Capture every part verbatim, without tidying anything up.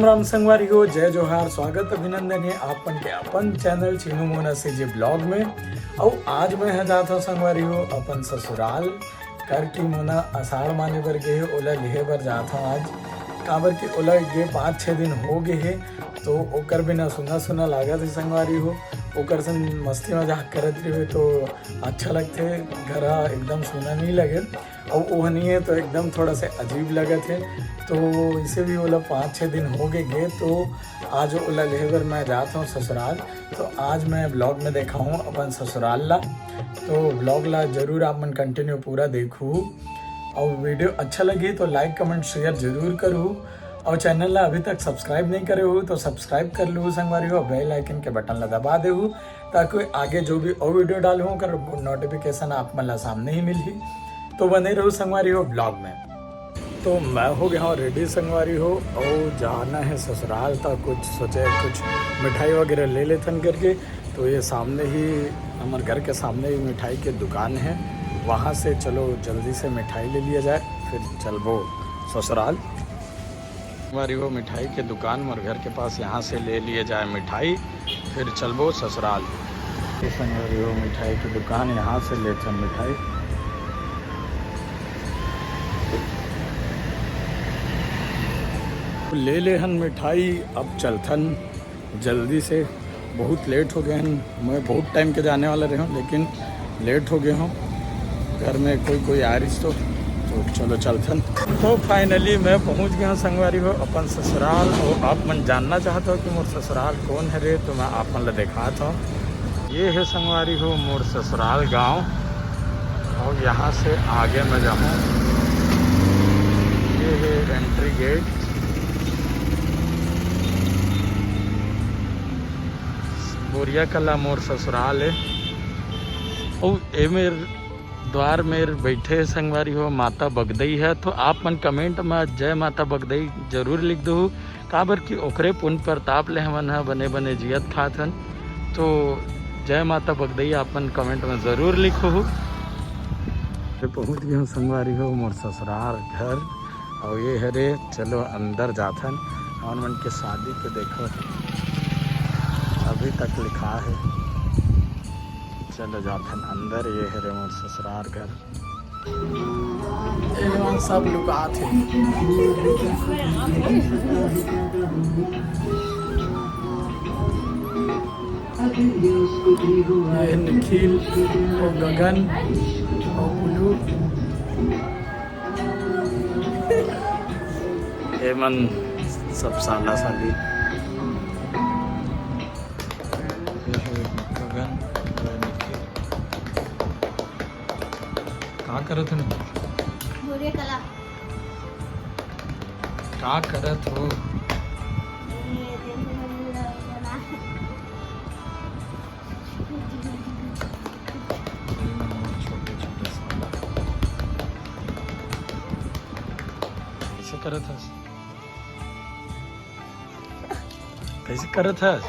राम संगवारी हो, जय जोहार, स्वागत अभिनंदन हे आप मन के अपन channel Chinu Mona CG blog में। अउ आज मैं ह जात हव संगवारी हो अपन ससुराल, कर की मोना असाढ़ माने बर गे हे, ओला लेहे बर जात हव आज। काबर कि ओला गे पाँच छः दिन हो गे हे, तो ओकर बिना सुना सुना लागत हे संगवारी हो। ओकर संग मस्ती मजाक करत रहिबे तो अच्छा लगथे, घर ह एकदम सुना नहीं लगे। अउ ओह नहीं है तो एकदम थोड़ा से अजीब लगत है। तो इसे भी ओला पाँच छः दिन हो गए गे, तो आज ओला लेहे बर मैं जात हूँ ससुराल। तो आज मैं ब्लॉग में देखा हूँ अपन ससुराल ला। तो ब्लॉग ला जरूर आप मन कंटिन्यू पूरा देखू। और वीडियो अच्छा लगी तो लाइक कमेंट शेयर जरूर करू। और चैनल ला अभी तक सब्सक्राइब नहीं करे हो तो सब्सक्राइब कर लू संगवारी हो, बेल आइकन के बटन ला दबा देहू, ताकि आगे जो भी और वीडियो डालूँ ओकर नोटिफिकेशन आप मन ला सामने ही मिलही। तो बने रहू संगवारी हो ब्लॉग में। तो मैं हो गया हूँ रेडी संगवारी हो, और जाना है ससुराल। तो कुछ सोचे कुछ मिठाई वगैरह ले लेथन करके। तो ये सामने ही, हमारे घर के सामने ही मिठाई के दुकान है, वहाँ से चलो जल्दी से मिठाई ले लिया जाए, फिर चलबो ससुराल। संगवारी हो मिठाई के दुकान मोर घर के पास, यहाँ से ले लिए जाए मिठाई, फिर चलबो ससुराल। ये संगवारी हो मिठाई के दुकान, यहाँ से लेथन मिठाई। ले ले हन मिठाई, अब चलथन जल्दी से। बहुत लेट हो गए हैं, मैं बहुत टाइम के जाने वाला रहे हूँ, लेकिन लेट हो गए हूँ। घर में कोई कोई आ रही तो, तो चलो चलथन। तो फाइनली मैं पहुँच गया हूँ संगवारी हो अपन ससुराल। और आप मन जानना चाहते हो कि मोर ससुराल कौन है रे, तो मैं आप मन ला दिखाता हूँ। ये है संगवारी हो मोर ससुराल गांव। और यहाँ से आगे मैं जाऊँ, ये है एंट्री गेट। बोरिया कला मोर ससुराल है। और ए मेर द्वार मेर बैठे संगवारी हो माता बगदई है। तो आप मन कमेंट में जय माता बगदई जरूर लिख दो, काबर कि ओकरे पुण्य प्रताप ले हमन ह बने बने जियत खात हन। तो जय माता बगदई आप मन कमेंट में जरूर लिखो। तो पहुँच गए हूँ संगवारी हो मोर ससुराल घर। और ये हरे, चलो अंदर जाथन। हमन मन के शादी के देखो अभी तक लिखा है। चलो जाथन अंदर। ये हरे मोर ससुराल घर। एमन सब लुकात हे। ये निखिल और गगन और बुलू। एमन सब साला साली। ये है गगन और निखिल। का करत हन? बोरिया कला। का करत हो? ये देखो, ये बना। छोटे छोटे साला। कैसे करत हस? कैसे करत हस?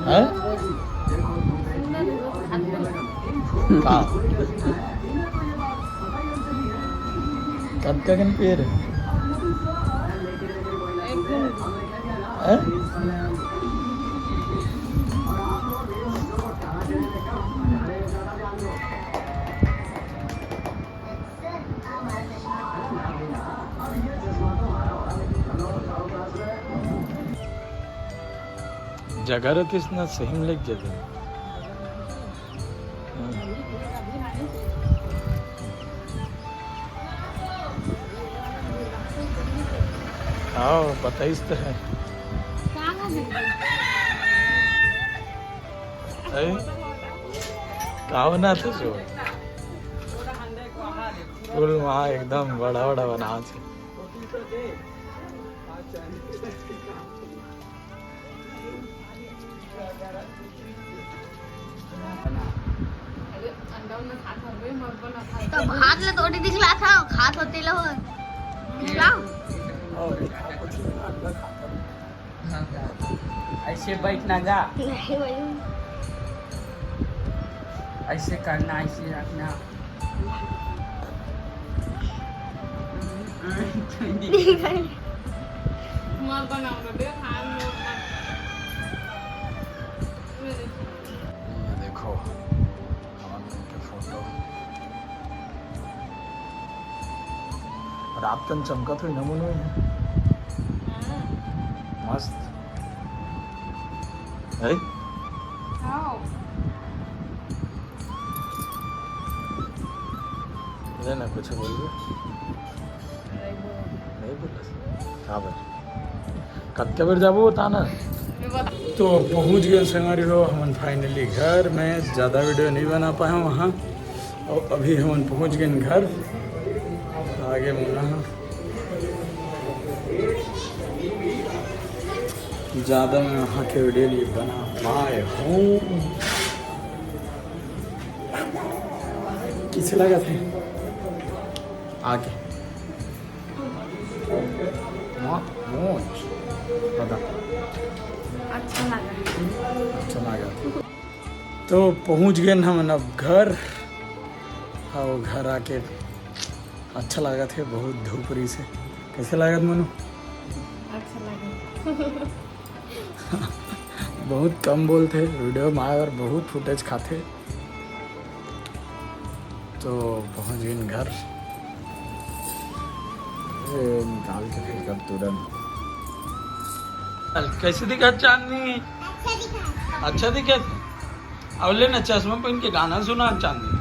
हैं? का? कतका कन पेड़? हैं? जगह रहतीस ना, सही में लेके जाते। हाँ, बताइस तो है। अरे, का बनात हस? फूल वहाँ एकदम बड़ा बड़ा बनात हे। तो भात ले तोड़ी दिखला था, खात होते लो। क्या? ऐसे बैठना जा। नहीं भाई। ऐसे करना, ऐसे रखना। मत बनाओ ना बे, खान में मत। ये देखो, हमन के फोटो। रात कन चमकत होई ना मनु। हाँ। मस्त। है? हाँ। ले ना, कुछ बोल दे। नहीं बोला। नहीं बोला। हाँ भाई। कतका बेर जाबो बता ना। तो पहुंच गए संगवारी हो हमन finally घर में। ज़्यादा वीडियो नहीं बना पाए वहाँ। और अभी हमन पहुंच गए घर। आगे मुना ज़्यादा मैं वहाँ के वीडियो नहीं बना पाए हूँ। किसे लगा थे आगे। मौज। पता। अच्छा लगा। अच्छा लगा। तो पहुंच गए हमन अब घर। और घर आके अच्छा लगा थे, बहुत धूप रही से। कैसे लगा मनु? अच्छा लगा। बहुत कम बोलते वीडियो में, और बहुत फुटेज खाते। तो पहुंच गए घर। ए, निकाल के फेंकब तुरंत। कैसे दिखा चांदनी? अच्छा दिखा। अच्छा दिखा। अब ले ना, चश्मा पहन के गाना सुना चांदनी।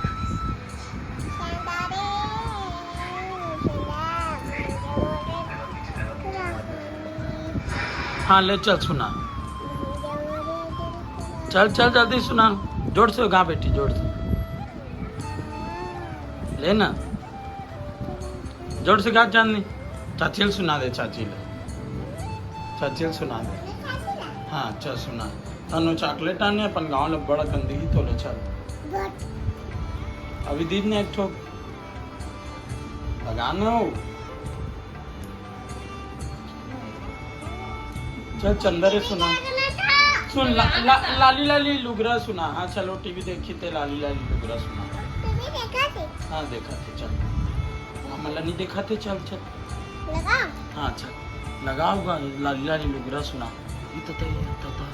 हाँ, ले चल सुना। चल, चल, जल्दी सुना। जोर से गा बेटी, जोर से। ले ना। जोर से गा चांदनी। चाची ल सुना दे, चाची ल। चाची ल सुना दे। हाँ, चल सुना। तनु चॉकलेट आने अपन गांव ले बड़ा गंदगी तो ले चल। अभी दीद ने एक ठो लगा ना हो। चल चंदर सुना। सुन ला, ला, लाली लाली लुगरा सुना। हाँ चलो टीवी देखी ते लाली लाली लुगरा सुना। टीवी देखा थे? हाँ देखा थे चल। हाँ, मला नहीं देखा थे चल चल। लगा? हाँ चल। लगाओगा लाली लाली लुगरा सुना। ये तो तय, ये तो तय।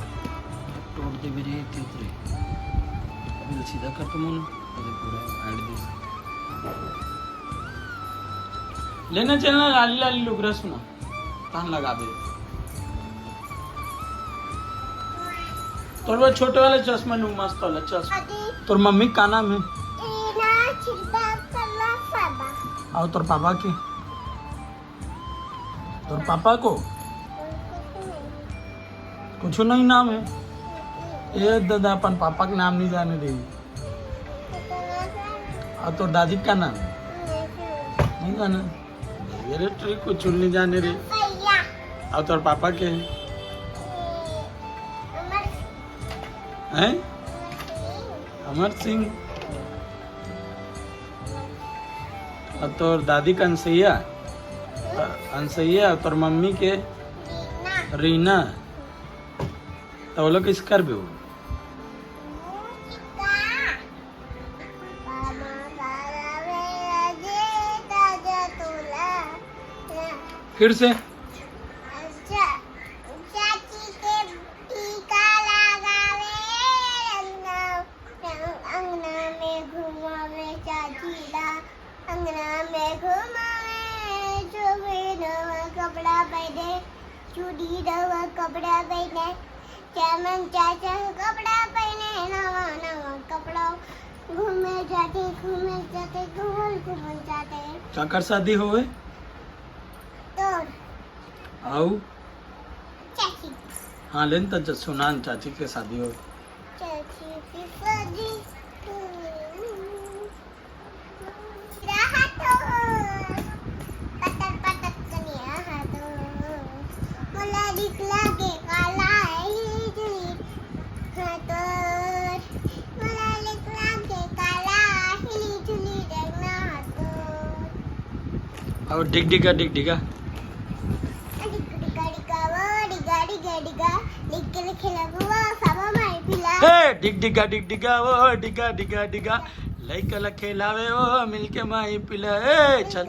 तोड़ दे मेरे तीतरे। अभी सीधा कर तुम उन्हें। अरे पूरा ऐड दे। लेना चलना लाली लाली लुगरा सुना। तहन लगाबे। तोर वो छोटे वाला चश्मा नू मस्त वाला चश्मा। अजी। तोर मम्मी का नाम है? टीना छिलका कला साबा। और तोर पापा के? तोर पापा को? कुछ नहीं नाम है। ए दादा अपन पापा के नाम नहीं जाने दे। और तोर दादी का नाम है? नहीं जाने। ये रे ट्रिक को चुन नहीं जाने रे। भैया। और तोर पापा के हैं? अमर। हैं? अमर सिंह। और तोर दादी का अनसैया? अ, अनसैया। और तोर मम्मी के? रीना। रीना। तो वो लोग किस कर भी हो? फिर से। चाची के टीका लगावे, रंग, रंग, अंगना में घुमावे चाची ला, अंगना में घुमावे, चुड़ी नवा कपड़ा पहने, चुड़ी नवा कपड़ा पहने, चमन चाचा कपड़ा पहने, नवा नवा कपड़ा, घूमे जाते, घूमे जाते, घूमल घूमल जाते। काकर शादी होवे? तोर। आऊ? चाची। हाँ, लेन त च-, सुनान चाची के शादी हो। चाची की शादी। रहा तो पटर पटर कनिया हा तो। मोला दिख लागे काला ही जुली हा तो। मोला दिख लागे काला ही जुली देखना हा तो। और डिग डिगा, डिग डिगा। डिग डिगा डिगा वो, डिगा डिगा डिगा, डिग के खेलबो, सब माई पिला। हे डिग डिगा डिग डिगा, ओ डिगा डिगा डिगा, लइका ला खेलावे ओ मिलके माई पिला। ए चल,